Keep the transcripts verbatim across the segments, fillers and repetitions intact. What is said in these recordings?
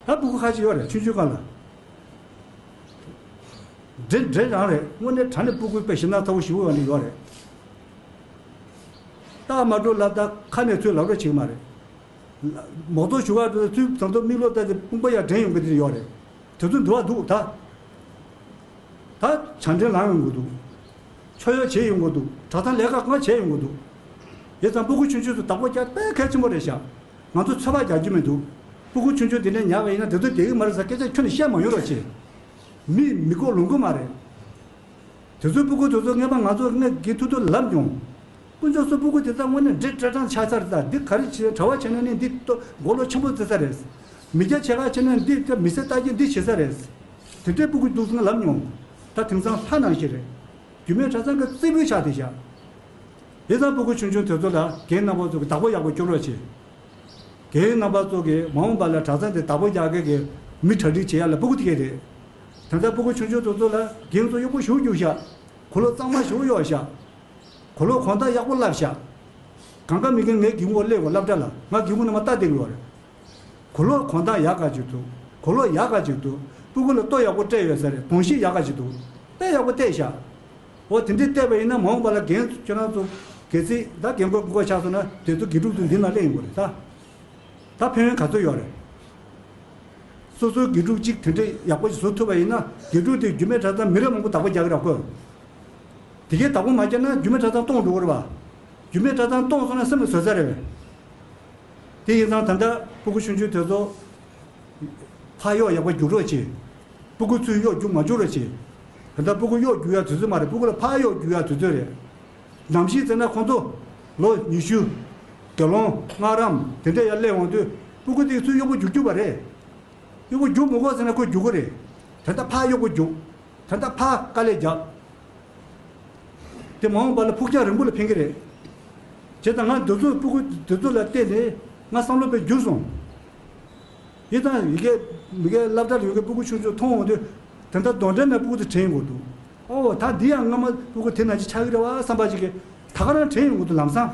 ད་སྤུ་གུ་ཁ་ཅིག་ཡོད་རེད། ཆུང་ཆུང་སྒང་ལ། འདྲེ་འདྲེ་རང་རེད། དངོས་གནས་དྲང་གནས་སྤུ་གུ་དཔེ་ཞེད་སྣང་ཚ་བོ་ཞེ་པོ་ཡོད་ནི་ཡོད་རེད། རྟགས་མ་འགྲོ་ལབ་ད་ཁ་ནས་ཚུར་ལབ་རོགས་བྱེད་ཀྱི་མ་རེད། མོ་ཚོ་ཞུ་བ་འགྲོ་ཚུར་ཙམ་ཚོ་མིག་ལོག་ལྟ་དེ་དཔུང་པ་ཡར་འདྲེན་ཡོང་གི་དེ་ཡོད་རེད། དེ་ཚོ་འདུལ་བ་འདུག་ད། ད་ཆ་འདྲེན་ལངས་ཡོང་གི་འདུག་ཆོས་ཡོ་བྱེད་ཡོང་གི་འདུག་གྲྭ་ཚང་ལས་ཀ་གང་བྱེད་ཡོང་གི་འདུག་ཡིན་ཙང་སྤུ་གུ་ཆུང་ཆུང་ཚོ་བདག་པོ་རྒྱག་དཔེ་གལ་ཆེན་པོ་རེད་ཤག་ང་ཚོ་ཚོད་དཔག་རྒྱག་རྒྱུ་མི་འདུག་སྤུ་གུ་ཆུང་ཆུང་དེ་འདྲ་ཉར་བ་ཡིན་ན་དེ་ཚོ་བསྡད་ཀྱི་མ་རེད་ཟེར་སྐད་ཆ་ཁྱོན་ནས་བཤད་མ་ཡོང་རོགས་བྱེད། མི་མི་གོ་ལོང་གི་མ་རེད། དེ་ཚོའི་སྤུ་གུ་དེ་ཚོ་སྔས་མ་ང་ཚོ་སྔས་དགེ་ཐུག་ཐུག་ལབ་མྱོང་། དཀོན་མཆོག་གསུམ་སྤུ་གུ་དེ་ཚོ་དངོས་གནས་འདྲེ་སྤྲེལ་གྲང་ཆགས་ཚར། ད་འདི་ག་རེ་བྱེད། གྲྭ་བ་བྱས་ན་ནི་འདི་ལྟོ་མགོ་ལོག་ཆེན་པོ་བརྩི་ས་རེད། མི་སྐྱ་བྱེད་ག་བྱས་ན་འདི་ད་མི་སེར་ལྟ་རྒྱུ་འདི་བྱེད་ས་རེད། དེ་འདྲའི་སྤུ་གུ་འདུག་ང་ལབ་མྱོང་། ད་དེང་སང་ལྷ་ནང་བཞིན་རེད། རྒྱུད་སྨད་གྲྭ་ཚང་གི་རྩེ་ཕུད་ཆགས་བསྡད་ཤག་ཡིན་ཙང་སྤུ་གུ་ཆུང་ཆུང་དེ་ཚོ་ལ་རྒན་རྣམ་པ་ཚོ་གི་བདག་པོ་ཡག་པོ་སྐྱོར་རོགས་བྱེད། རྒན་རྣམ་པ་ཚོ་གིས་མ་འོངས་པ་ལ་གྲྭ་ཚང་དེ་བདག་པོ་རྒྱག་མཁན་གྱི་མི་གྲ་སྒྲིག་བྱེད་ཡ་ལ་སྤུ་གུ་དེ་གས་རེད། དེ་འདྲ་སྤུ་གུ་ཆུང་ཆུང་དེ་ཚོ་ལ་རྒན་ཚོ་གཡོག་པོ་ཞེ་པོ་རྒྱུགས་ཤག་གོས་ལོག་གཙང་མ་ཞེ་པོ་གཡོགས་ཤག་གོས་ལོག་གོན་སྟངས་ཡག་པོ་བསླབས་ཤག་གང་ག་མི་རྒན་ངའི་སྒེའུ་ཁུང་སླེབས་དགོས་སློབ་གྲྭ་ལ། ང་སྒེའུ་ཁུང་ནང་མར་ལྟ་བསྡད་ཀྱི་ཡོད་རེད། གོས་ལོག་གོན་སྟངས་ཡག་ག་ཅིག་འདུག་གོས་ལོག་ཡག་ག་ཅིག་འདུག་སྤུ་གུ་ལ་ལྟོ་ཡག་པོ་སྤྲད་ཡོད་ས་རེད། གདོང་ཤེས་ཡག་ག་ཅིག་འདུག་དཔེ་ཡག་པོ་བལྟས་ཤག་འོ་དེ་འདྲས་བལྟས་པ་ཡིན་ན་མ་འོངས་པ་ལ་རྒན་ཁྱོད་རང་ཚོ་གལ་སྲིད་ད་རྒན་རྒོན་རྒན་རྒོན་ཆགས་སོང་ན་དེ་ཚོ་དགེ་ཕྲུག་ཚོ་འདི་ནང་སླེབས་ཡོང་གི་རེད་ད། ད་ཕན་ཡོན་ག་ཚོད་ཡོད་རེད། སོ་སོའི་དགེ་ཕྲུག་གཅིག་དེ་འདྲས་ཡག་པོ་ཞིག་བཟོ་ཐུབ་པ་ཡིན་ན་དགེ་ཕྲུག་དེ་རྒྱུད་སྨད་གྲྭ་ཚང་མི་རབས་མང་པོ་བདག་པོ་རྒྱག་གི་རེད་ཁོ། དེ་གས་བདག་པོ་མ་རྒྱག་ན་རྒྱུད་སྨད་གྲྭ་ཚང་སྟོངས་འགྲོ་གི་རེད་པ། རྒྱུད་སྨད་གྲྭ་ཚང་སྟོངས་སོང་ན་སེམས་ལ་བཟོད་ས་རེད་པས། དེ་ཡིན་ཙང་ད་ལྟ་སྤུ་གུ་ཆུང་ཆུང་དེ་ཚོ་ཕར་གཡོག་ཡག་པོ་རྒྱུག་རོགས་བྱེད། སྤུ་གུ་ཚུར་གཡོག་རྒྱུག་མ་བཅུག་རོགས་བྱེད། ད་ལྟ་སྤུ་གུ་གཡོག་རྒྱུག་ཡ་དུས་ཚོད་མ་རེད། སྤུ་གུ་ལ་ཕར་གཡོག་རྒྱུག་ཡ་དུས་ཚོད་རེད། ནམ་ཞིག་ཟེར་ན་ཁོང་ཚོ་ལོ་ཉི་ཤུ། དགེ་སློང་སྔགས་རམས་དེ་འདྲ་ཡར་སླེབས་འོང་དུས་སྤུ་གུ་དེ་ཚུར་གཡོག་པོ་རྒྱུག་རྒྱུག་པ་རེད། གཡོག་པོ་རྒྱུག་མི་དགོས་ཟེར་ན་ཁོས་རྒྱུག་གི་རེད། ད་ལྟ་ཕར་གཡོག་པོ་རྒྱུག་ད་ལྟ་ཕར་དཀའ་ལས་རྒྱག་དེ་མ་འོངས་པ་ལ་ཕུགས་རྒྱང་རིང་པོ་ལ་ཕན་གྱི་རེད། བྱས་ཙང་ང་འདི་ཚོ་སྤུ་གུ་འདི་ཚོ་ལ་བལྟས་ནས་ང་བསམ་བློ་དཔེ་འགྱུར་སོང་། ཡིན་ཙང་ཡི་གེ་མི་གའི་སློབ་གྲྭ་ལ་ཡོད་མཁན་སྤུ་གུ་ཆུང་ཆུང་མཐོང་འོང་དུས་དེ་འདྲ་གདོན་འདྲེ་མེད་སྤུ་གུ་དེ་དྲན་དགོས་འདུག་ཨོ་ད་འདི་ཡང་སྔ་མ་སྤུ་གུ་དེ་ནང་བཞིན་ཆགས་ཀྱི་རེད་བ་བསམ་པ་ཅིག་གིས་ད་ག་རང་དྲན་ཡོང་གི་འདུག་ལམ་སང་།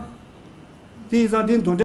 དེ་ཡིན་ཙང་འདི་གདོན་འདྲེ།